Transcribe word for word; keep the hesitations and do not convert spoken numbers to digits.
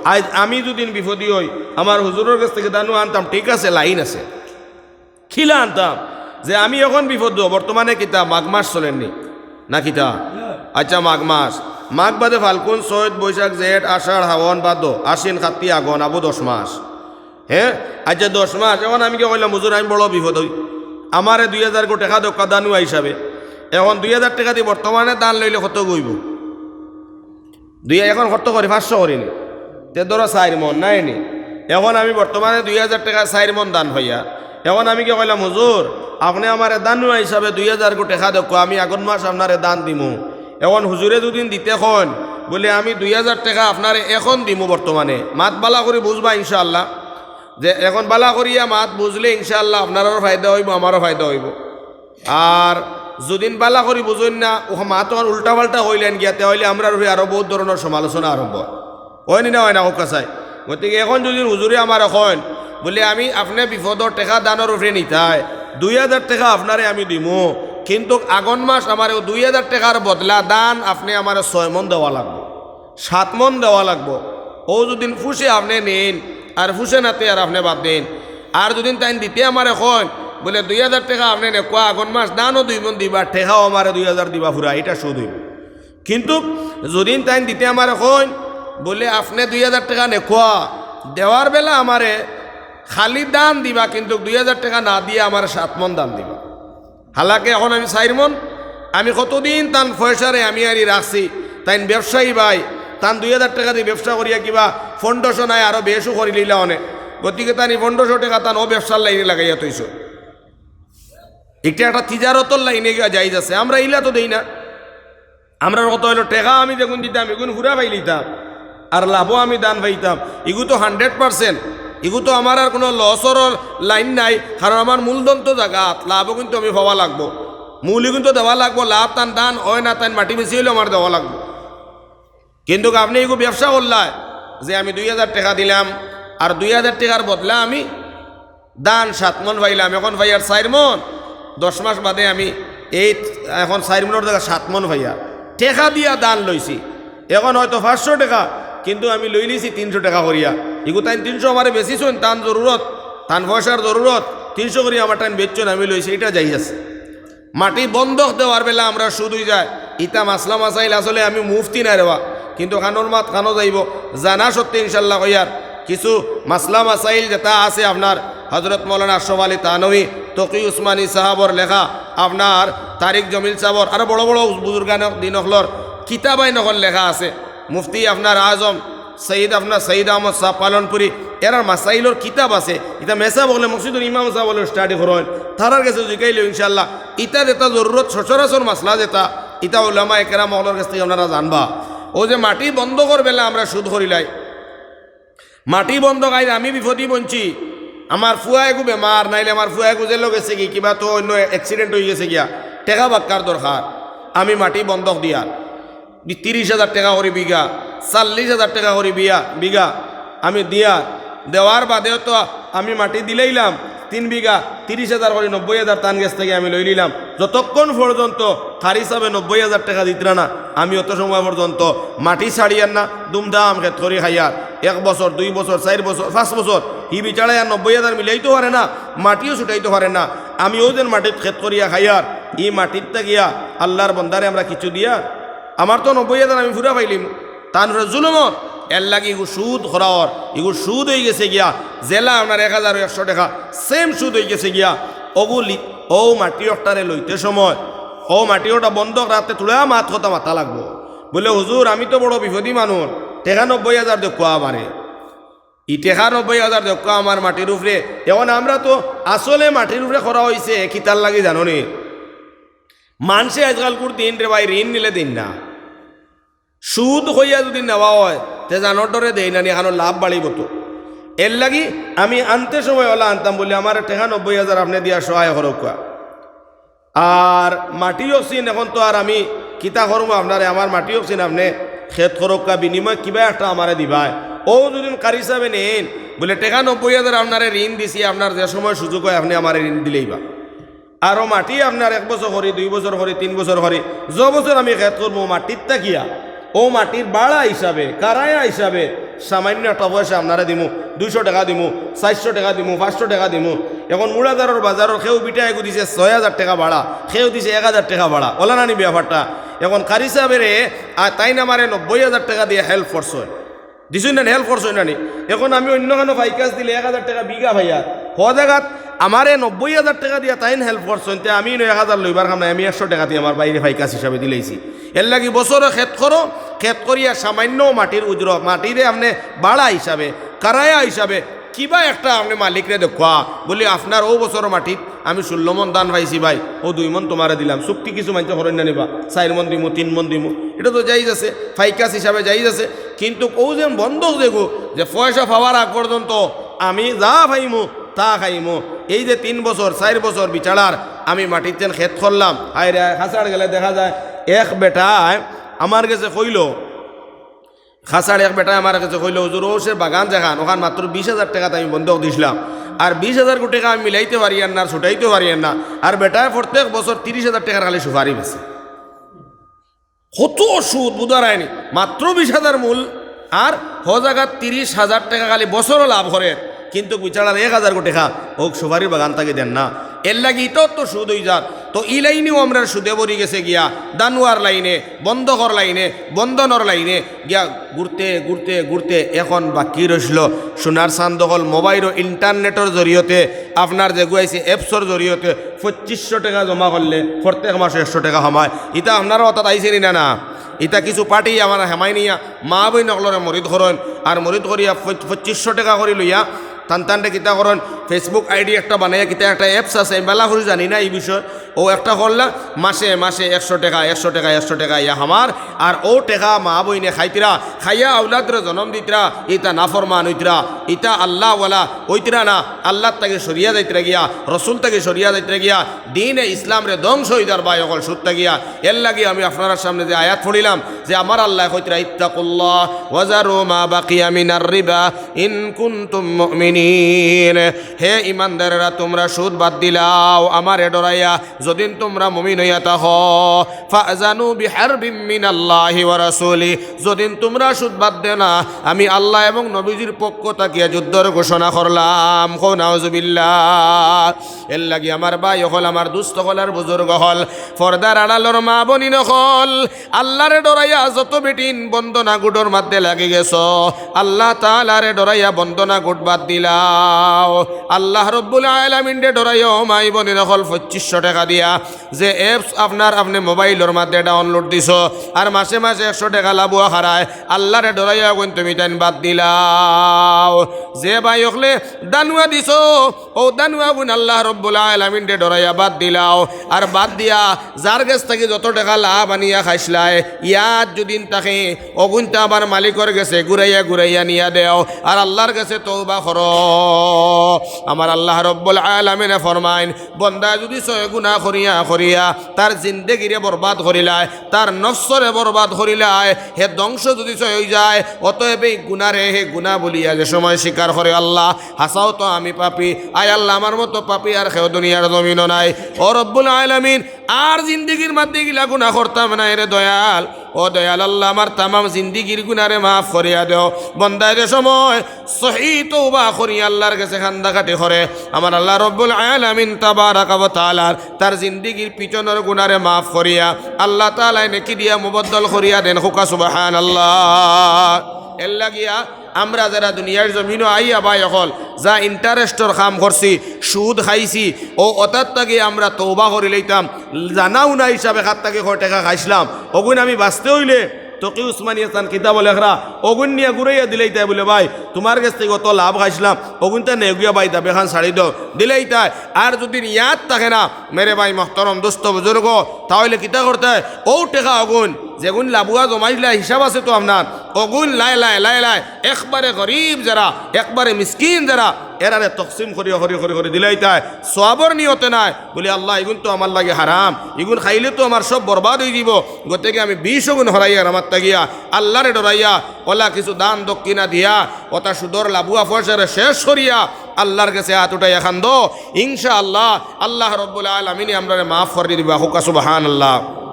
আইজ আমি যুদি বিপদি অই, আমার হুজুরর গেছ থাকি দানউ আনতাম, ঠিক আছে, লাইন আছে। কিলা আনতাম? যে আমি অখন বিপদ, বর্তমানে কিতা মাঘ মাস চলের নি না কিতা? আচ্ছা, মাঘ মাস, মাঘ বাদে ফাল্গুন, চৈত, বৈশাখ, জেঠ, আষাঢ়, হাওন, ভাদো, আশ্বিন, কাতি, আঘন, আবু দশ মাস। হে, আচ্ছা, দশ মাস। অখন আমি গিয়া কইলাম, "হুজুর, আমি বড় বিপদ অই, আমারে দুই হাজার গু টেকা দেউক্কা দানুয়া হিসাবে।" অখন দুই হাজার টেকা দি বর্তমানে দান লইলে কত অইবো? দুই, অখন কত করি? পাঁচশো করি নি? তে ধরো চাইর মন, নায় নি? অখন আমি বর্তমানে দুই হাজার টেকা চাইর মন দান পাইয়ার। অখন আমি গিয়া কইলাম, "হুজুর, আপনে আমারে দানুয়া হিসাবে দুই হাজার গু টেকা দেউক্কা, আমি আঘন মাস আপনারে দান দিমু।" অখন হুজুরে যুদি দিতে কইন, বুলে, "আমি দুই হাজার টেকা আপনারে অখন দিমু বর্তমানে।" মাত ভালা করি বুঝবা ইনশাআল্লাহ, যে অখন ভালা করিয়া মাত বুঝলে ইনশাআল্লাহ আপনারও ফায়দা অইবো, আমারও ফায়দা অইবো। আর যুদি ভালা করি বুঝইন না, অউ মাত অখন উল্টা-পাল্টা কইলাইন গিয়া, তে অইলে আমরার উপরে আরো বউত ধরনর সমালোচনা আরম্ভ অয়। অয় নি না অয় না, কউক্কা চাই? গতিকে অখন যুদি হুজুরে আমারে কইন, বুলে, "আমি আপনে বিপদর টেকা দানর উপরে নিতায়, দুই হাজার টেকা আপনারে আমি দিমু, কিন্তুক আঘন মাস আমারে অউ দুই হাজার টেকার বদলা দান আপনে আমারে ছয় মন দেওয়া লাগবো, সাত মন দেওয়া লাগবো।" অউ যুদি পুষে আপনে নেইন, আর পুষে না তে আর আপনে বাদ দেইন। আর যুদি তাইন দিতে আমারে কইন, বুলে, "দুই হাজার টেকা আপনে নেউক্কা, আঘন মাস দানও দুই মন দিবা, টেকাও আমারে দুই হাজার দিবা পুরা, ইটা সুদ অইবো।" কিন্তুক যুদি তাইন দিতে আমারে কইন, বুলে, "আপনে দুই হাজার টেকা নেউক্কা, দেওয়ার বেলা আমারে খালি দান দিবা, কিন্তুক দুই হাজার টেকা না দিয়া আমারে সাত মন দান দিবা।" হালাকে অখন আমি চাইর মন, আমি কতদিন তান পয়সারে আমি আনি রাখছি, তাইন ব্যবসায়ী ভাই, তান দুই হাজার টেকা দি ব্যবসা করিয়া কিবা পনরোশো নায় আরো বেশও করিলিলা অনে। গতিকে তান ই পনরোশো টেকা তান অউ ব্যবসার লাইনে লাগাইয়া থইছইন। ইটা একটা তিজারতর লাইনে গিয়া জায়েজ আছে, আমরা ইলা তো দেই না। আমরার কথা অইলো, টেকা আমি যেগুন দিতাম, ইগুন পুরা পাইলিতাম, আর লাভও আমি দান পাইতাম। ইগু তো hundred percent, ইগু তো আমার আর কুনু লসর লাইন নাই, কারণ আমার মূলধন তো জাগাত, লাভও কিন্তু আমি পাওয়া লাগবো, মূলও কিন্তু দেওয়া লাগবো, লাভ তান দান অয় না, তাইন মাটি বেচি অইলেও আমার দেওয়া লাগবো। কিন্তুক আপনে ইগু ব্যবসা করলায় যে আমি দুই হাজার টেকা দিলাম, আর দুই হাজার টেকার বদলা আমি দান সাত মন পাইলাম, অখন পাইয়ার চাইর মন, দশ মাস বাদে আমি এই অখন চাইর মনর জাগাত সাত মন পাইয়ার, টেকা দিয়া দান লইছি, অখন অয়তো পাঁচশো টেকা, কিন্তুক আমি লইলিছি তিনশো টেকা করিয়া। ইগু তাইন তিনশো আমারে বেচিছইন, তান জরুরত, তান পয়সার জরুরত, তিনশো করিয়া আমার তাইন বেচছইন, আমি লইছি, ইটা জায়েজ আছে। মাটি বন্ধক দেওয়ার বেলা আমরার সুদ অইযায়। ইতা মাসলা মাসাইল আসলে আমি মুফতি নায় রেবা, কিন্তুক কানর মাত কানো যাইবো, জানা সত্ত্বে ইনশাআল্লাহ কইয়ার। কিছু মাসলা মাসাইল যেতা আছে আপনার হযরত মাওলানা আশরাফ আলী থানভী, তকি উসমানী সাহাবর লেখা, আপনার তারিক জমিল সাহাবর, আরো বড় বড় বুজুর্গানে দিন অকলর কিতাবাইন অকল লেখা আছে। মুফতি আপনার আজম সৈয়দ, আপনার সৈয়দ আহমদ সাব পালনপুরি, এরার মাসাইলর কিতাব আছে। ইতা মেসাব অকলে মসজিদর ইমাম সাব অকলে study করইন, তারার গেছে জিকাইলেও ইনশাআল্লাহ ইতা যেতা জরুরত, সচরাচর মাসলা যেতা, ইতা উলামায়ে কেরাম অকলর গেছ থাকি আপনারা জানবা। অউ যে মাটি বন্ধকর বেলা আমরা সুদ করিলাই, মাটি বন্ধক, আইজ আমি বিপদি বনছি, আমার ফুয়া এগু বেমার, নাইলে আমার ফুয়া এগু জেলো গেছেগি, কিবা তো অইন্য accident অইগেছে গিয়া, টেকা বাক্কার দরকার, আমি মাটি বন্ধক দিয়ার। বি-, তিরিশ হাজার টেকা করি বিঘা, চল্লিশ হাজার টেকা করি বিয়া, বিঘা আমি দিয়া, দেওয়ার বাদেও তো আমি মাটি দিলাইলাম তিন বিঘা, তিরিশ হাজার করি নব্বই হাজার তান গেছ থাকি আমি লইলিলাম। যতক্ষণ পর্যন্ত কারি সাবে নব্বই হাজার টেকা দিতরা না, আমি অত সময় পর্যন্ত মাটি ছাড়িয়ার না, দুমদাম খেত করি খাইয়ার। এক বছর, দুই বছর, চাইর বছর, পাঁচ বছর, হি বিচারায় আর নব্বই হাজার মিলাইতো পারে না, মাটিও ছুটাইতো পারে না। আমি অউ যেন মাটিত খেত করিয়া খাইয়ার, ই মাটিত থাকিয়া আল্লার বন্দারে আমরা কিছু দিয়ার। আমার তো নব্বই হাজার আমি পুরা পাইলিমু। তান উপরে জুলুম অর, এরলাগি ইগু সুদ করা অর, ইগু সুদ অইগেছে গিয়া, যেলা আপনার এক হাজার একশো টেকা, same সুদ অইগেছে গিয়া। অগু লি-, অউ মাটি অকটারে লইতে সময়, অউ মাটি অকটা বন্ধক রাখতে থুড়া মাত কথা মাতা লাগবো। বুলে, "হুজুর, আমি তো বড় বিপদি মানুষ, টেকা নব্বই হাজার দেউক্কা আমারে, ই টেকা নব্বই হাজার দেউক্কা আমার মাটির উপরে।" অখন আমরা তো আসলে মাটির উপরে করা অইছে, কিতার লাগি জানো নি? মানষে আইজকালকুর দিন রে ভাই, ঋণ নিলে দেইন না। সুদ কইয়া যুদি নেওয়া অয়, তে জানর ডরে দেইন না নি, কারণ লাভ বাড়িবো তো। এরলাগি আমি আনতে সময় অলা আনতাম, বুলে, "আমারে টেকা নব্বই হাজার আপনে দিয়া সহায় করউক্কা।" আর মাটি অকসিন, অখন তো আর আমি কিতা করমু আপনারে, আমার মাটি অকসিন আপনে খেত করউক্কা, বিনিময়ে কিবা একটা আমারে দিবায়। অউ যুদি কারি সাবে নেইন, বুলে, "টেকা নব্বই হাজার আপনারে ঋণ দিছি, আপনার যে সময় সুযোগ অয় আপনে আমারে ঋণ দিলাইবা।" আর অউ মাটি আপনার এক বছর করি, দুই বছর করি, তিন বছর করি, যে বছর আমি খেত করমু, অউ মাটিত থাকিয়া, অউ মাটির ভাড়া হিসাবে, কারায়া হিসাবে, সামান্য একটা পয়সা আপনারে দিমু, দুইশো টেকা দিমু, চাইরশো টেকা দিমু, পাঁচশো টেকা দিমু। এখন মুড়াদারর বাজারর কেউ বিটা এগু দিছে ছয় হাজার টেকা ভাড়া, কেউ দিছে এক হাজার টেকা ভাড়া, অলা নানি ব্যাপারটা? এখন কারি সাবরে, আ, তাইন আমারে নব্বই হাজার টেকা দিয়া help করছইন, দিছইন না নি, help করছইন না নি? এখন আমি অইন্য খানো পাইকাস দিলে এক হাজার টেকা বিঘা পাইয়ার, হ জাগাত আমারে নব্বই হাজার টেকা দিয়া তাইন help করছইন, তে আমি ইনো এক হাজার লইবার কাম নাই, আমি একশো টেকা দিয়া আমার ভাইরে পাইকাস হিসাবে দিলাইছি। এরলাগি বছরো খেত করো, খেত করিয়া সামান্য মাটির উজরো, মাটিরে আপনে ভাড়া হিসাবে, কারায়া হিসাবে, কিবা একটা আপনে মালিকরে দেখুয়া, বুলি, "আপনার অউ বছরর মাটিত আমি ষোল্ল মন ধান পাইছি ভাই, অউ দুই মন তুমারে দিলাম।" চুক্তি কিছু মানষে করইন না নি বা, "চাইর মন দিমু, তিন মন দিমু।" ইটা তো জায়েজ আছে, পাইকাস হিসাবে জায়েজ আছে। কিন্তু অউ যে বন্ধক যেগু, যে পয়সা পাওয়ার আগ পর্যন্ত আমি যা পাইমু, তা খাইমু। এই যে তিন বছর, চাইর বছর বিচারার আমি মাটিত যেন খেত করলাম, হায়রে, কাছাড় গেলে দেখা যায় এক বেটায় আমার গেছে কইলো, কাছাড় এক বেটায় আমার গেছে কইলো, "হুজুর, অউ সে বাগান যেখান, অখান মাত্র বিশ হাজার টেকাত আমি বন্ধক দিছলাম, আর বিশ হাজার টেকা আমি মিলাইতে পারিয়ার না, আর ছুটাইতে পারিয়ার না, আর বেটায় প্রত্যেক বছর তিরিশ হাজার টেকার খালি সুপারি বেচে।" কত সুদ বুঝারায়নি, মাত্র বিশ হাজার মূল, আর হ জাগাত তিরিশ হাজার টেকা খালি বছরো লাভ করের, কিন্তু বিচারার এক হাজার টেকা অউ সুপারির বাগান থাকি দের না। এরলাগি ইতাও তো সুদ অইযার। তো ই লাইনেও আমরার সুদে ভরি গেছে গিয়া, দানুয়ার লাইনে, বন্ধকর লাইনে, বন্ধনর লাইনে গিয়া ঘুরতে, ঘুরতে, ঘুরতে এখন বাকি রইছিল সোনার চান্দ অকল মোবাইল ও ইন্টারনেটর জরিয়তে, আপনার যেগু আইছে appsর জরিয়তে পঁচিশশো টেকা জমা করলে প্রত্যেক মাসে একশো টেকা হামায়। ইতা আপনারার অতাত আইছে নি না? না, ইতা কিছু পার্টি আমার হেমাই নিয়া মা বইন অকলরে মরিদ করইন, আর মরিদ করিয়া পঁচ-, পঁচিশশো টেকা করি লইয়া তান তানরে কিতা করইন, Facebook ID একটা বানাইয়া কিতা একটা apps আছে, আমি বালা করি জানি না ই বিষয়। অউ একটা করলা, মাসে মাসে একশো টেকা, একশো টেকা, একশো টেকা ইয়া হামার, আর অউ টেকা মা বইনে খাইতরা, খাইয়া আওলাদরে জনম দিতরা, ইতা নাফরমান অইতরা, ইতা আল্লাহওয়ালা অইতরা না, আল্লাহর থাকি সরিয়া যাইতরা গিয়া, রসুল থাকি সরিয়া যাইতরা গিয়া, দ্বীনে ইসলামরে ধ্বংস অইযার ভাই অকল সুদ থাকিয়া। এরলাগি আমি আপনারার সামনে যে আয়াত পড়িলাম, যে আমার আল্লায় কইতরা, "ইত্তাকুল্লাহ ওয়াজারু মা বাকিয়া মিনার রিবা ইন কুনতুম মুমিনিন।" হে ইমানদারেরা, তুমরা সুদ বাদ দিলাও আমারে ডরাইয়া, যদিন তুমরা মুমিন অইয়া থাকো। ফাজানু বিহারবিম মিনাল্লাহি ওয়া রাসূলি, যদিন তুমরা সুদ বাদ দেও না, আমি আল্লাহ এবং নবীজির পক্ষ থাকিয়া যুদ্ধর ঘোষণা করলাম। কও নাউজুবিল্লাহ। এরলাগি আমার ভাই অকল, আমার দুস্ত অকল আর বুজুর্গ অকল, পর্দার আড়ালর মা বইন অকল, আল্লাহরে ডরাইয়া যত বেটিন বন্দনা গুডর মধ্যে লাগি গেছো, আল্লাহ তাআলারে ডরাইয়া বন্দনা গুড বাদ দিলাও। আল্লাহ রব্বুল আলামিনরে ডরাইয়া, ও মা বইন অকল, পঁচিশশো টেকা দিয়া যে apps আপনার, আপনে মোবাইলর মধ্যে download দিছো, আর মাসে মাসে একশো টেকা লাভুয়া খারায়, আল্লাহরে ডরাইয়া অগুন তুমি তাইন বাদ দিলাও। যে ভাই অকলে দানুয়া দিছো, অউ দানুয়া অগুন আল্লাহ রব্বুল আলামিনরে ডরাইয়া বাদ দিলাও। আর বাদ দিয়া যার গেছ থাকি যত টেকা লাভ আনিয়া খাইছলায়, ইয়াদ যদিন থাকে, অগুনতা আমার মালিকর গেছে ঘুরাইয়া ঘুরাইয়া নিয়া দেও, আর আল্লাহর গেছে তওবা করো। আমার আল্লাহ রব্বুল আলামিনে ফরমাইন, বন্দায় যুদি ছয় গুনা করিয়া করিয়া তার জিন্দেগিরে বরবাদ করিলায়, তার নফসরে বরবাদ করিলায়, হে ধ্বংস যুদি ছয় অইযায়, অতএব এই গুনারে হে গুনা বুলিয়া যে সময় স্বীকার করে, আল্লাহ, হাছাউ তো আমি পাপী, আয় আল্লাহ, আমার মতো পাপী আর কেউ দুনিয়ার জমিনো নাই। ও রব্বুল আলামিন, আর জিন্দেগির মধ্যে ইলা গুনা করতাম নায় রে দয়াল। ও দয়াল আল্লাহ, আমার তামাম জিন্দেগির গুনারে মাফ করিয়া দেও। বন্দায় যে সময় সহি তওবা করি আল্লাহর গেছে কান্দাকাটি করে, আমার আল্লাহ রব্বুল আলামিন তাবারাকা ওয়া তাআলার তার জিন্দেগির পিছনর গুনারে মাফ করিয়া আল্লাহ তাআলায় নেকি দিয়া মুবদ্দল করিয়া দেন। কউক্কা সুবহানাল্লাহ। এরলাগিয়া আমরা যেরা দুনিয়ার জমিনো আইয়া ভাই অকল যা interest-র কাম করছি, সুদ খাইছি, অউ অতার থাকি আমরা তওবা করি লইতাম। জানাও না হিসাবে কার থাকি কয় টেকা খাইছলাম, অগুন আমি বাঁচতে অইলে তকি উসমানিয়ে তান কিতাবো লেখরা, অগুন নিয়া ঘুরাইয়া দিলাইতায় বুলে, "ভাই, তুমার গেছ থাকি অত লাভ খাইছলাম, অগুনতা নেওগিয়া ভাই, দাবিখান ছাড়ি দেও", দিলাইতায়। আর যুদি নিয়াত থাকে না, মেরে ভাই মোহতরম দোস্ত বুজুর্গ, তা অইলে কিতা করতায়? অউ টেকা অগুন, যেগুন লাভুয়া জমাইছলায়, হিসাব আছে তো আপনার, অগুন লায় লায় লায় লায় একবারে গরিব যেরা, একবারে মিসকিন যেরা, এরারে তকসিম করি করি করি করি দিলাইতায়। সওয়াবর নিয়তে নায়, বুলে, "আল্লাহ, ইগুন তো আমার লাগি হারাম, ইগুন খাইলে তো আমার সব বরবাদ অইযিবো, গতিকে আমি বিশ গুণ হরাইয়ার আমার থাকিয়া, আল্লাহরে ডরাইয়া, অলা কিছু দান দক্ষিণা দিয়া, অতা সুদর লাভুয়া পয়সারে শেষ করিয়া আল্লাহর গেছে আত উঠাইয়া কান্দো, ইনশাআল্লাহ, আল্লাহ রব্বুল আলামিনে আমরারে মাফ করি দিবা।" কউক্কা সুবহানাল্লাহ।